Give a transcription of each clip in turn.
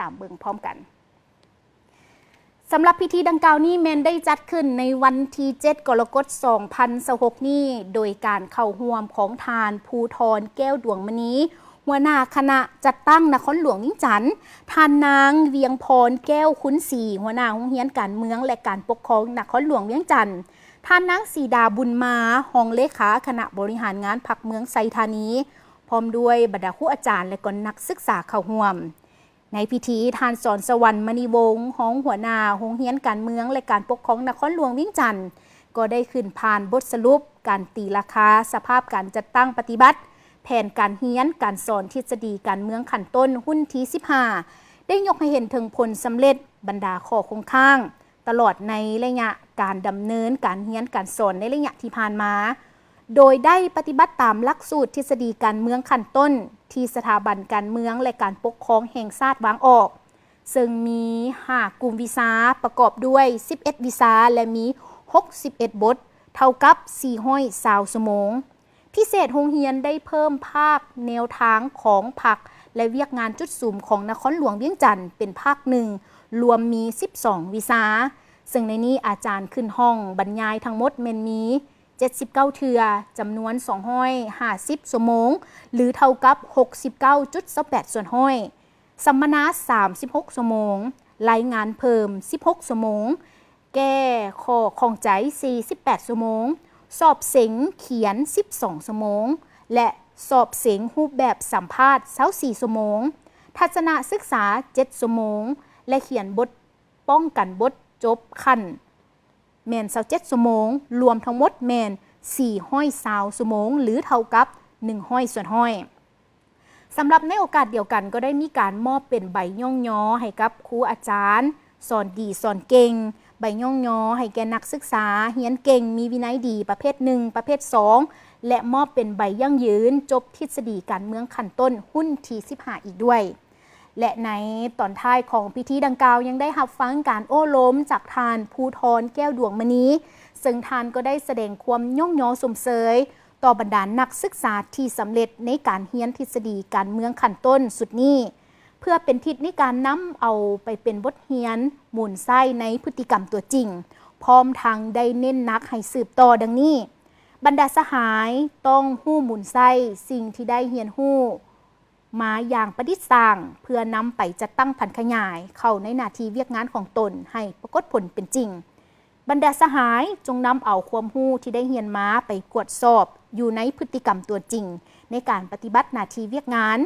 ຕາມເບິ່ງພ້ອມກັນ. ສຳລັບພິທີດັ່ງກ່າວນີ້ແມ່ນໄດ້ຈັດຂຶ້ນໃນວັນທີເຈັດ ກໍລະກົດ ສອງພັນຊາວຫົກນີ້ ໂດຍການເຂົ້າຮ່ວມຂອງທ່ານ ພູທອນ ແກ້ວດວງມະນີ ຫົວໜ້າຄະນະຈັດຕັ້ງນະຄອນຫຼວງວຽງຈັນ, ທ່ານນາງ ວຽງພອນ ແກ້ວຄຸນສີ ຫົວໜ້າໂຮງຮຽນການເມືອງ ແລະ ການປົກຄອງນະຄອນຫຼວງວຽງຈັນ, ທ່ານນາງ ສີດາ ບຸນມາ ຮອງເລຂາຄະນະບໍລິຫານງານພັກເມືອງໄຊທານີ ພ້ອມດ້ວຍບັນດາຄູອາຈານ ແລະ ກໍນັກສຶກສາເຂົ້າຮ່ວມ. ໃນພິທີ, ທ່ານ ສອນສະຫວັນ ມະນີວົງ ຮອງຫົວໜ້າໂຮງຮຽນການເມືອງ ແລະ ການປົກຄອງນະຄອນຫຼວງວຽງຈັນ ກໍໄດ້ຂຶ້ນຜ່ານບົດສະຫຼຸບການຕີລາຄາສະພາບການຈັດຕັ້ງປະຕິບັດ ແຜນການຮຽນການສອນທິດສະດີການເມືອງຂັ້ນຕົ້ນ ຮຸ່ນທີສິບຫ້າ ໄດ້ຍົກໃຫ້ເຫັນເຖິງຜົນສຳເລັດ, ບັນດາຂໍ້ຄົງຄ້າງ ຕະຫຼອດໃນໄລຍະການດຳເນີນການຮຽນການສອນໃນໄລຍະທີ່ຜ່ານມາ, ໂດຍໄດ້ປະຕິບັດຕາມຫຼັກສູດທິດສະດີການເມືອງຂັ້ນຕົ້ນ ທີ່ສະຖາບັນການເມືອງ ແລະ ການປົກຄອງແຫ່ງຊາດວາງອອກ, ເຊິ່ງມີຫ້າກຸ່ມວິຊາ ປະກອບດ້ວຍສິບເອັດວິຊາ ແລະ ມີຫົກສິບເອັດບົດ ເທົ່າກັບສີ່ຮ້ອຍຊາວຊົ່ວໂມງ. ພິເສດ, ໂຮງຮຽນໄດ້ເພີ່ມພາກແນວທາງຂອງພັກ ແລະ ວຽກງານຈຸດສຸມຂອງນະຄອນຫຼວງວຽງຈັນ ເປັນພາກໜຶ່ງ, ລວມມີສິບສອງວິຊາ, ເຊິ່ງໃນນີ້ອາຈານຂຶ້ນຫ້ອງບັນຍາຍທັງໝົດແມ່ນມີເຈັດສິບເກົ້າເທື່ອ, ຈຳນວນສອງຮ້ອຍຫ້າສິບຊົ່ວໂມງ ຫຼື ເທົ່າກັບຫົກສິບເກົ້າຈຸດສອງແປດສ່ວນຮ້ອຍ, ສຳມະນາສາມສິບຫົກຊົ່ວໂມງ, ລາຍງານເພີ່ມສິບຫົກຊົ່ວໂມງ, ແກ້ຂໍ້ຂ້ອງໃຈສີ່ສິບແປດຊົ່ວໂມງ, ສອບເສັງຂຽນສິບສອງຊົ່ວໂມງ ແລະ ສອບເສັງຮູບແບບສຳພາດຊາວສີ່ຊົ່ວໂມງ, ທັດສະນະສຶກສາເຈັດຊົ່ວໂມງ ແລະ ຂຽນບົດປ້ອງກັນບົດຈົບຂັ້ນແມ່ນຊາວເຈັດຊົ່ວໂມງ, ລວມທັງໝົດແມ່ນສີ່ຮ້ອຍຊາວຊົ່ວໂມງ ຫຼື ເທົ່າກັບໜຶ່ງຮ້ອຍສ່ວນຮ້ອຍ. ສຳລັບໃນໂອກາດດຽວກັນ ກໍໄດ້ມີການມອບເປັນໃບຍ້ອງຍໍໃຫ້ກັບຄູອາຈານສອນດີສອນເກັ່ງ, ໃບຍ້ອງຍໍໃຫ້ແກ່ນັກສຶກສາຮຽນເກັ່ງ, ມີວິໄນດີປະເພດໜຶ່ງ, ປະເພດສອງ ແລະ ມອບເປັນໃບຢັ້ງຢືນຈົບທິດສະດີການເມືອງຂັ້ນຕົ້ນ ຮຸ່ນທີສິບຫ້າອີກດ້ວຍ. ແລະ ໃນຕອນທ້າຍຂອງພິທີດັ່ງກ່າວ ຍັງໄດ້ຮັບຟັງການໂອ້ລົມຈາກທ່ານ ພູທອນ ແກ້ວດວງມະນີ, ເຊິ່ງທ່ານກໍໄດ້ສະແດງຄວາມຍ້ອງຍໍຊົມເຊີຍ ຕໍ່ບັນດານັກສຶກສາທີ່ສຳເລັດໃນການຮຽນທິດສະດີການເມືອງຂັ້ນຕົ້ນຊຸດນີ້, ເພື່ອເປັນທິດໃນການນຳເອົາໄປເປັນບົດຮຽນໝູນໃຊ້ໃນພຶດຕິກຳຕົວຈິງ, ພ້ອມທັງໄດ້ເນັ້ນໜັກໃຫ້ສືບຕໍ່ດັ່ງນີ້: ບັນດາສະຫາຍຕ້ອງຮູ້ໝູນໃຊ້ສິ່ງທີ່ໄດ້ຮຽນຮູ້ມາຢ່າງປະດິດສ້າງ ເພື່ອນຳໄປຈັດຕັ້ງຜັນຂະຫຍາຍເຂົ້າໃນໜ້າທີ່ວຽກງານຂອງຕົນໃຫ້ປາກົດຜົນເປັນຈິງ. ບັນດາສະຫາຍຈົ່ງນຳເອົາຄວາມຮູ້ທີ່ໄດ້ຮຽນມາໄປກວດສອບຢູ່ໃນພຶດຕິກຳຕົວຈິງໃນການປະຕິບັດໜ້າທີ່ວຽກງານ,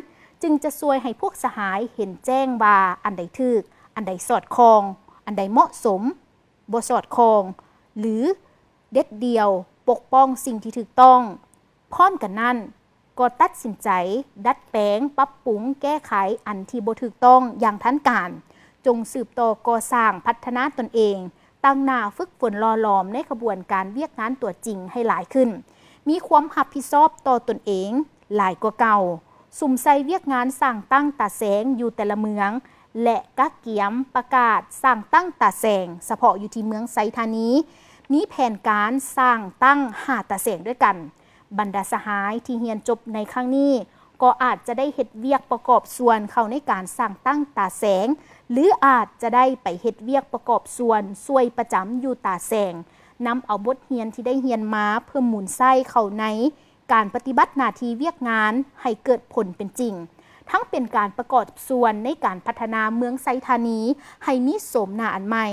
ຈຶ່ງຈະຊ່ວຍໃຫ້ພວກສະຫາຍເຫັນແຈ້ງວ່າອັນໃດຖືກ, ອັນໃດສອດຄ່ອງ, ອັນໃດເໝາະສົມ, ບໍ່ສອດຄ່ອງ ຫຼື ເດັດດ່ຽວປົກປ້ອງສິ່ງທີ່ຖືກຕ້ອງ. ພ້ອມກັນນັ້ນ, ກໍຕັດສິນໃຈດັດແປງ, ປັບປຸງ, ແກ້ໄຂອັນທີ່ບໍ່ຖືກຕ້ອງຢ່າງທັນການ. ຈົ່ງສືບຕໍ່ກໍ່ສ້າງ, ພັດທະນາຕົນເອງ, ຕັ້ງໜ້າຝຶກຝົນຫຼໍ່ຫຼອມໃນຂະບວນການວຽກງານຕົວຈິງໃຫ້ຫຼາຍຂຶ້ນ, ມີຄວາມຮັບຜິດຊອບຕໍ່ຕົນເອງຫຼາຍກວ່າເກົ່າ, ສຸມໃສ່ວຽກງານສ້າງຕັ້ງຕາແສງຢູ່ແຕ່ລະເມືອງ ແລະ ກະກຽມປະກາດສ້າງຕັ້ງຕາແສງສະເພາະຢູ່ທີ່ເມືອງໄຊທານີ, ມີແຜນການສ້າງຕັ້ງຫ້າຕາແສງດ້ວຍກັນ. ບັນດາສະຫາຍທີ່ຮຽນຈົບໃນຄັ້ງນີ້ ກໍອາດຈະໄດ້ເຮັດວຽກປະກອບສ່ວນເຂົ້າໃນການສ້າງຕັ້ງຕາແສງ ຫຼື ອາດຈະໄດ້ໄປເຮັດວຽກປະກອບສ່ວນຊ່ວຍປະຈຳຢູ່ຕາແສງ, ນຳເອົາບົດຮຽນທີ່ໄດ້ຮຽນມາເພື່ອໝູນໃຊ້ເຂົ້າໃນການປະຕິບັດໜ້າທີ່ວຽກງານໃຫ້ເກີດຜົນເປັນຈິງ, ທັງເປັນການປະກອບສ່ວນໃນການພັດທະນາເມືອງໄຊທານີໃຫ້ມີໂສມໜ້າອັນໃໝ່.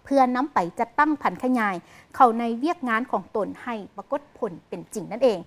ເພື່ອນຳໄປຈັດຕັ້ງຜັນຂະຫຍາຍເຂົ້າໃນວຽກງານຂອງຕົນໃຫ້ປາກົດຜົນເປັນຈິງນັ້ນເອງ.